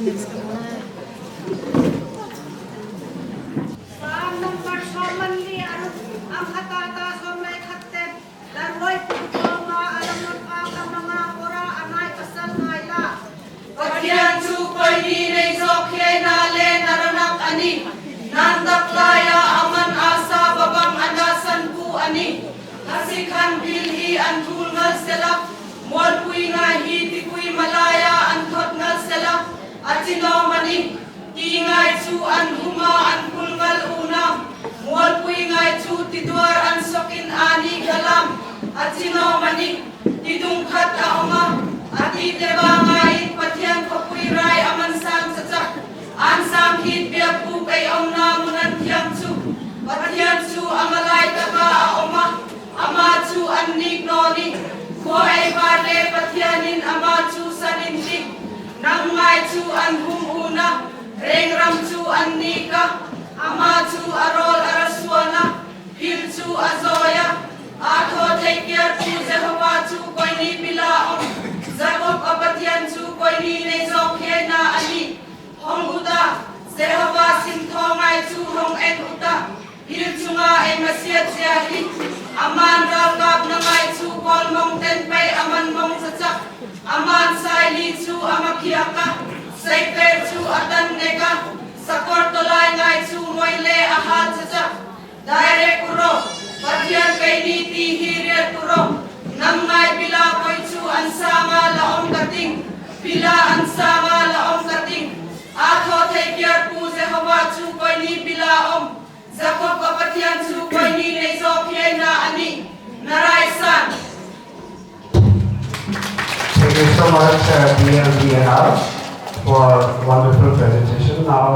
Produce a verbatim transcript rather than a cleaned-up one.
Psalm number sawmhni le sawmhni pakhat, a ruoi pu tawma a lam nawk a, ka manga pora a nai pasal ngai la. Pathian chu koi ni nei zawk khieina le naranak a nih. Nan tak laia aman a sa babang a nasan pu a nih. Hasi khan bil hi an thul ngal sela, mualpui ngai hi tipui malaia an thot ngal sela, a chi naw am a nih. Ti ngai chu an huma an phul ngal u na, mualpui ngai chu ti duar an sokin a ni galam, a chi naw am a nih. Ti dung khat a awm a, a ti te ba ngai Pathian khawpui rai a man sang chachak, an sang khit biak pu pei awmna mun an thiang chu. Pathian chu a malai taka a awm a, ama chu an nik naw ni. Khuo ei var le Pathianin ama chu san indik. Nam ngai chu an hum u na, reng ram chu an nik a. Ama chu a rawl a ra suan a, phil chu a zawi a. A thaw thei kiar chu Jehova chu koi ni bila awm. Jakob a Pathian chu koi ni nei zawk khieina a nih. Hong u ta, Jehova sin thaw ngai chu hong en u ta. Hil chunga ei masiat zia hi. Aman ralkapna ngai chu kawlmawng ten pei a man mawng chachak. Aman saili chu a ma khiak a. Seiper chu a tan nek a. Sakawr tawlai ngai chu moi le a hal chachak. Direct u ro, Pathian kei ni ti hi riat u ro. Nam ngai bila koi chu an sanga la awm ka ting. Bila an sanga la awm ka ting. A thaw thei kiar pu Jehova chu koi ni bila awm. Jakob a Pathian chu koi ni nei zawk khieina a nih. Narai san. Thank you so much, uh, D L D N R, for wonderful presentation. Now,